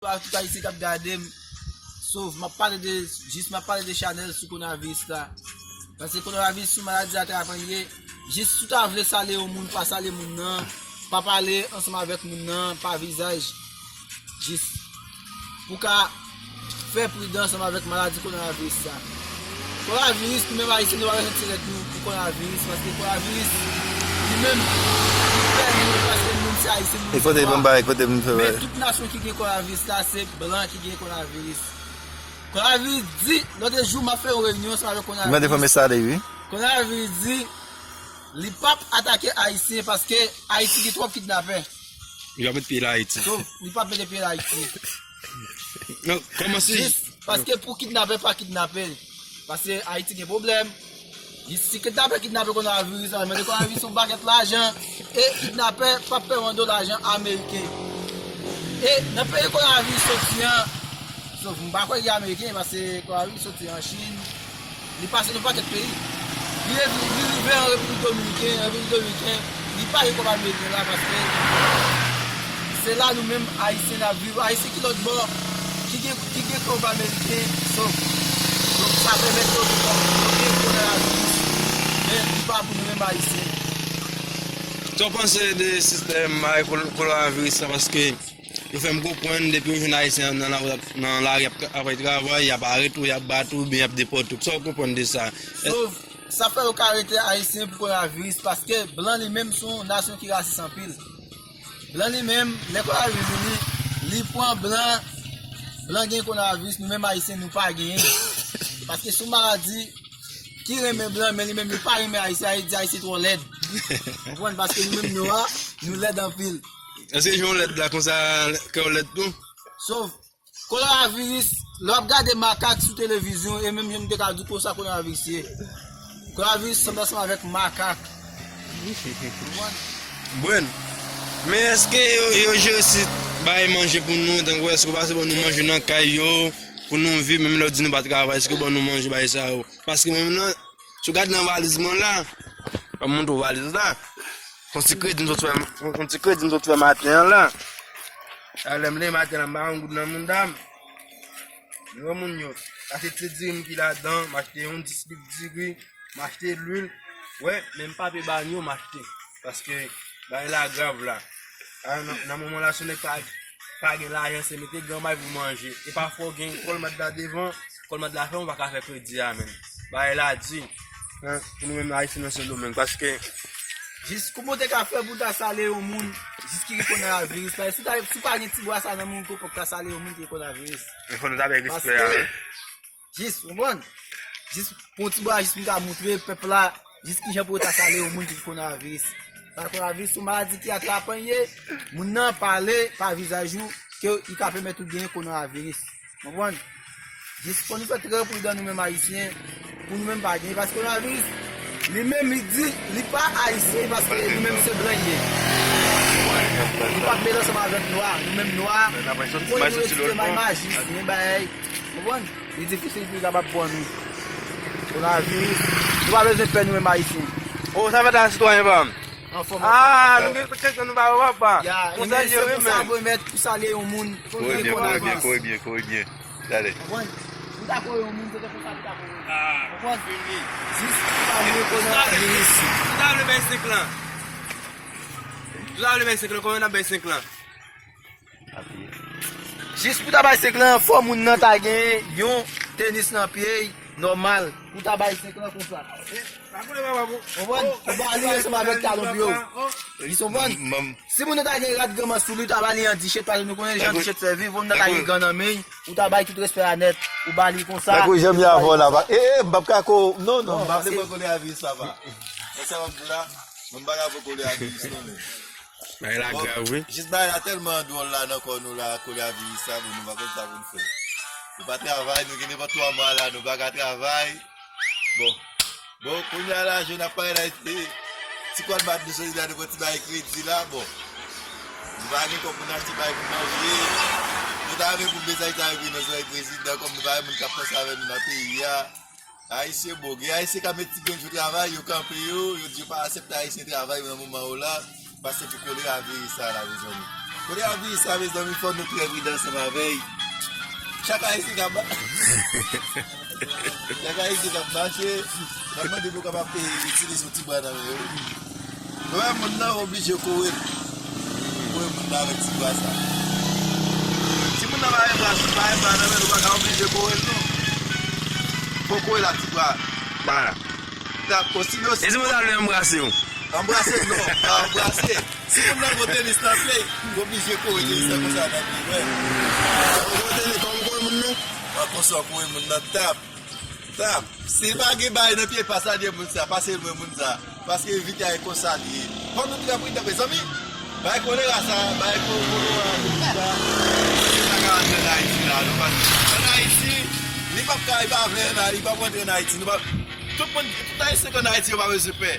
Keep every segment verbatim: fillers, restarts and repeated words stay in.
Tout Ayisyen k ap gade m, sòf, m ap pale de, jis m ap pale de chanèl sou kowonaviris la. Paske kowonaviris se yon maladi atrapan li ye. Jis si w ta vle salye yon moun, pa salye moun nan, pa pale ansanm avèk moun nan, pa vizaj. Jis pou ka fè pridan ansanm avèk maladi kowonaviris la. Kowonaviris, nou menm Ayisyen, nou pa bezwen tire tèt nou pou kowonaviris, paske kowonaviris, li menm, li pè nou, paske nou menm se Ayisyen, nou menm se nwa. Men tout nasyon ki gen kowonaviris la, se blan ki gen kowonaviris. Kowonaviris di, lòt jou, m ap fè yon reyinyon ansanm avèk kowonaviris. Kowonaviris di, li p ap atake Ayisyen paske Ayiti gen twòp kidnapè. Li pa met pye l Ayiti. So, li p ap mete pye l Ayiti. Non, kòmanse. Jis paske pou kidnapè pa kidnape. Paske Ayiti gen pwoblèm. Jis si kidnapè kidnape kowonaviris la, mande kowonaviris yon pakèt lajan. E kidnapè p ap pèmande w lajan ameriken. E nan peyi kowonaviris soti an, sòf m pa kwè li ameriken, paske kowonaviris soti an Chin. Li pase nan pakèt peyi. Li rive, li rive an Repiblik Dominiken, Repiblik Dominiken, li pa gen kòb ameriken la paske se la nou menm Ayisyen n ap viv. Ayisyen ki lòt bò, ki gen, ki gen kòb ameriken, so, donk sa pèmèt yo gen kòb, yo gen kowonaviris, men li pa pou nou menm Ayisyen. Sa w panse de sistèm ak kowonaviris la? Paske yo fè m konprann depi yo jwenn Ayisyen nan lari, nan lari ap, ap travay, y ap arete w, y ap bat ou, oubyen y ap depòte w. Sa w konprann de sa? Sòf, sa fè yo ka arete Ayisyen pou kowonaviris, paske blan li menm se yon nasyon ki rasis anpil. Blan li menm, lè kowonaviris vini, li pran blan, blan gen kowonaviris, nou menm Ayisyen, nou pa genyen. Paske se yon maladi ki renmen blan, men li menm li pa renmen Ayisyen, li di Ayisyen twò lèd. Konprann? Paske nou menm nwa, nou lèd anpil. Èske jan w lèd la konsa, kè w lèd tou? Sòf, kowonaviris, lè w ap gade makak sou televizyon, e menm jan m te ka di w konsa kowonaviris ye. Kowonaviris sanble ansanm avèk makak. Konprann? Bon. Men èske yo, yo jere si bay manje pou nou, tankou èske yo pase ban nou manje nan kay yo, pou nou viv, menm lè w di nou pa travay, èske yo ban nou manje, bay sa yo? Paske menm nan, si w gade nan valiz mwen la, ban m montre w valiz la. Yon ti kredi m sot fè, yon ti kredi m sot fè maten an la. Talè m leve maten la, m pa yon goud nan mouda m. Yo moun yo, sa se ti diri m ki ladan, m achte yon dis lit diri, m achte lwil. Wè, men m pa pe ba yo, m achte. Paske bagay la grav la. A, nan, nan moman la, si yon nèg pa, pa gen lajan, se mete granmay pou manje. E pafwa w gen kòlmad la devan, kòlmad la fèmen, ou pa ka fè kredi a menm. Bagay la di. Hein, pou nou menm Ayisyen nan Sendomeng, paske jis kòman w te ka fè pou w ta salye yon moun, jis ki gen kowonaviris la, si w ta, si w pa gen ti bwa sa nan men w, ou poko ka salye yon moun ki gen kowonaviris. Men fò nou ta bay respè a, wi. Jis, ou konprann? Jis pou yon ti bwa, jis pou m ka montre pèp la, jis kijan pou yo ta salye yon moun ki gen kowonaviris. Paske kowonaviris se yon maladi ki atrapan ye, moun nan pale pa vizaj ou, ke li ka pèmèt ou genyen kowonaviris. Konprann? Jis fò nou fè trè pridan nou menm Ayisyen, pou nou menm pa genyen, paske kowonaviris, li menm li di, li pa Ayisyen, paske li menm se blan li ye. Li p ap mele ansanm avèk nwa, nou menm nwa, nou konnen nou rete majis, men bagay, konprann? Li difisil pou li kapab pran nou. Kowonaviris, nou pa bezwen pè nou menm Ayisyen. Oh, sa fèt la, sitwayen pa m? Anfòm. Ah, nou gen kesyon nou pa wè, papa. Ya, konsa, e men se konsa, remèt pou salye yon moun, fò gen kowonaviris. Kore byen, kore byen, kore byen. Gade. Konprann? Ou ta kore yon moun, se te konsa li ta kore. Ah, konprann? Jis pou ta vle kowonaviris. Ou ta vle bay senk lan. Ou ta vle bay senk lan, kòman n ap bay senk lan? Jis pou ta bay senk lan, fò moun nan ta gen yon tenis nan pye l, nòmal. Pou ta bay senk lan konsa. Konprann? Ou ba li ansanm avèk talon pye w. Li konprann? Si moun nan ta gen rad granman sou li, ou ta ba li an tichèt, paske nou konnen jan tichèt sèvi, fò moun nan ta gen gran nan men l, ou ta bay tout respè a nèt, ou ba li konsa. Tankou jan m ye avè w la, pa, e, e, m p ap ka ko, non, non, m p ap ka kole avè sa, pa. E sa w ap di la, mwen m pa ka kole avè non, men. Bagay la grav, wi. Jis bagay la tèlman dwòl la nan kò nou la, kowonaviris la, bon, nou pa konn sa pou n fè. Nou pa travay, nou gen nenpòt twa mwa la, nou pa ka travay. Bon. Bon, kounye a la, jèn ap pale la, e, ti kòlmad nou soti la, nou pran ti bagay kredi la, bon. Nou pa gen kòb pou n achte bagay pou manje. Nou ta renmen pou mesaj sa rive nan zòrèy prezidan, kòm nou pa gen moun k ap panse avè nou nan peyi a. Ayisyen bon, gen Ayisyen k ap met ti grenn jou travay, yo kanpe yo, yo di yo pa aksepte Ayisyen travay nan moman yo la, paske pou kowonaviris sa la, mezanmi. Kote a vi sa, mezanmi, fò nou trè pridan ansanm avè l. Chak Ayisyen k ap, chak Ayisyen k ap mache, m ap mande pou w kapab itilize yon ti bra nan men yo. Lè w wè moun nan, w oblije kore l. Kore moun nan avèk ti bra sa. Si moun nan pa gen bra, pa gen bra nan men l, ou pa ka oblije kore l non. Fò w kore l ak ti bra. Ba. Tap, osi, osi. E si moun sa vle anbrase w? Anbrase non, pa anbrase. Si moun nan gon tenis nan pye, w oblije kore tenis nan konsa nan pye, wè. Ou kore tenis, kòman w kore moun nan? An konsa w kore moun nan, tap. Tap. Si l pa gen bagay nan pye, pa salye moun sa, pase lwen moun sa. Paske envite a e konsa li ye. Fò nou trè pridan, mezanmi. Bay kolera sa, bay ko-, kolera, kolera sa. Se pa ka antre ann Ayiti la, non, paske ann Ayiti, li p ap ka, li pa vle ann Ay-, li p ap rantre ann Ayiti. Nou pa, tout moun, tout Ayisyen k ann Ayiti, yo pa bezwen pè.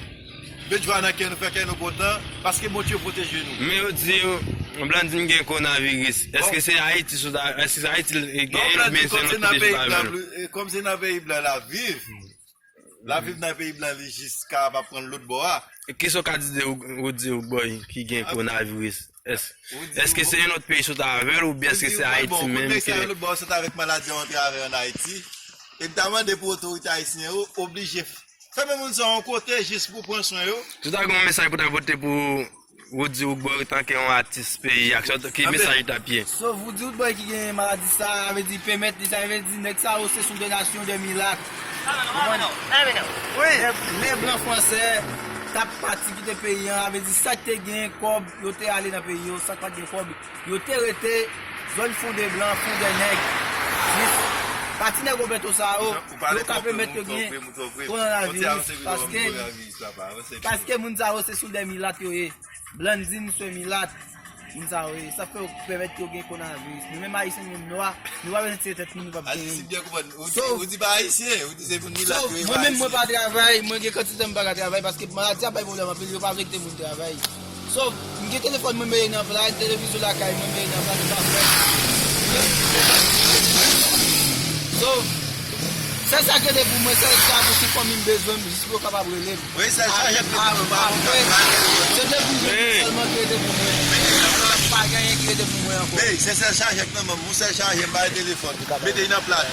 Met jwa nan kè nou, fè kè nou kontan, paske Bondye pwoteje nou. Men yo di yo, Blandine gen konaviris. Èske se Ayiti sou ta, èske se Ayiti l gen l oubyen se yon lòt peyi sou ta vle l? Kòm se nan peyi blan l ap viv, l ap viv nan peyi blan li jis ka ap pran lòt bò a. E kisa w ka di de Roody Roodboy ki gen konaviris? Èske se yon lòt peyi sot avè l oubyen èske se Ayiti menm ke... Kote sa lòt bò sot avèk maladi an antre avè l ann Ayiti? E m ta mande pou otorite ayisyen yo oblije fèmen moun sa yon kote jis pou pran swen yo. Si w ta gen yon mesaj pou w ta pote pou Roody Roodboy antanke yon atis peyi a, ki mesaj li t ap ye? So, Roody Roodboy ki gen maladi sa, sa vle di pèmèt li, sa vle di nèg sa yo se sou de nasyon de milat. Konprann? Lè, lè blan fransè t ap pati kite peyi an, sa vle di sa k te gen kòb, yo te ale nan peyi yo, sa k pa t gen kòb, yo te rete zòn fon de blan, fon de nèg. Jis pati nèg Roberto sa yo, yo ka pèmèt yo gen kowonaviris, paske, paske moun sa yo se sou de milat yo ye. Blandine se milat. Moun sa yo ye. Sa fè yo pèmèt yo gen kowonaviris. Nou menm Ayisyen, nou menm nwa, nou pa bezwen tire tèt nou, nou p ap gen anyen. Ou di, ou di pa Ayisyen, ou di se moun milat yo ye, pa Ayisyen. Mwen menm, mwen pa travay, mwen gen kantite m pa ka travay, paske maladi a bay pwoblèm anpil, yo pa vle kite moun travay. So, m gen telefòn mwen mete nan plat, televizyon lakay mwen mete nan plat, m pa fè. So, sèl sa k rete pou mwen, sèl sa pou ti fanmi m bezwen m, jis pou yo kapab rele m. Wi, sèl sa k rete pou mwen. Apre, se depi jodi sèlman k rete pou mwen. Pa gen anyen ki rete pou mwen ankò. Wi, se sèl chaje k nan men m, yon sèl chaje, m pa gen telefòn. Mete l nan plat.